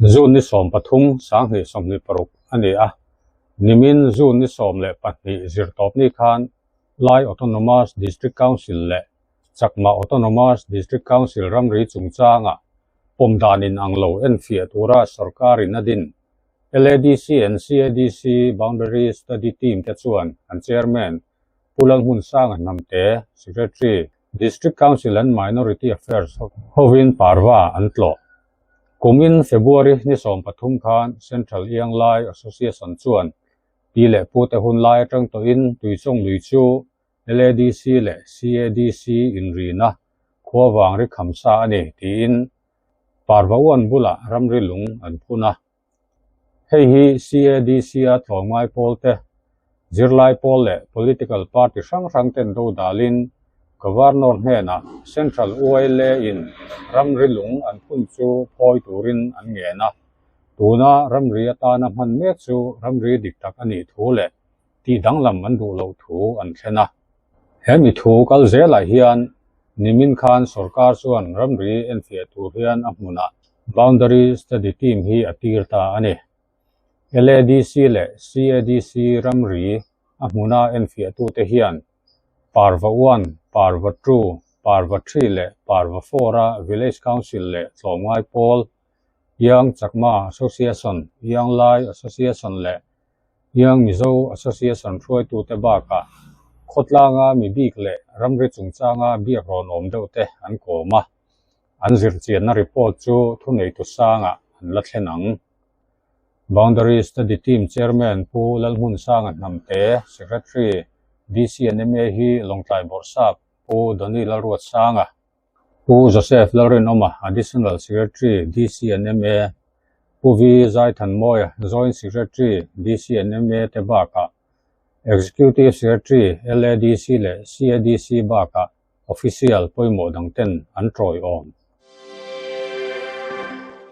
June ni 13, 2026 a ni a, nimin June ni 12 zirtawpni khan Lai Autonomous District Council leh Chakma Autonomous District Council ramri chungchanga pawm dan inang lo enfiah tura sorkarin a din LADC and CADC Boundary Study Team te chuan an Chairman Pu Lalhmunsanga Hnamte, Secretary, District Council and Minority Affairs hovin Parva an tlawh. Kumin February ni 13 khan Central Ianglai Association chuan pi leh pute hun lai atang tawhin Tuichawng lui chu LADC leh CADC inrina khua vang ri kham sa a ni tiin Parva uan bulah ramri lung an phun a. Hei hi CADC-a tlawmngai pawl te, zirlai pawl leh political party hrang hrang ten do dalin Governor hnenah Central ULA-in ramri lung an phun chu phawi turin an ngen a. Tuna ramri atana hman mek chu ramri dik tak a nih thu leh tih danglam an duh loh thu an thlen a. He mi thu kal zelah hian nimin khan sorkar chuan ramri enfiah tur hian a hmunah Boundary Study Team hi a tir ta a ni. LADC leh CADC ramri a hmuna enfiahtute hian Parva 1, Parva 2, Parva 3 leh Parva 4 a Village Council leh tlawmngai pawl Young Chakma Association, Young Lai Association leh Young Mizo Association hruaitute bakah khawtlanga mi bik leh ramri chungchanga biak rawn awm deuh te an kawm a, an zirchianna report chu thuneitu sangah an la thlen ang. Boundary Study Team Chairman Pu Lalhmunsanga Hnamte, Secretary, DCNMA hi Lawngtlai Bawrhsap Pu Donny Lalruatsanga, Pu Joseph Lalrinawma, Additional Secretary, DCNMA, Pu V. Zaithanmawia, Joint Secretary, DCNMA te bakah Executive Secretary, LADC leh CADC bakah Official pawimawh dang ten an tawiawm.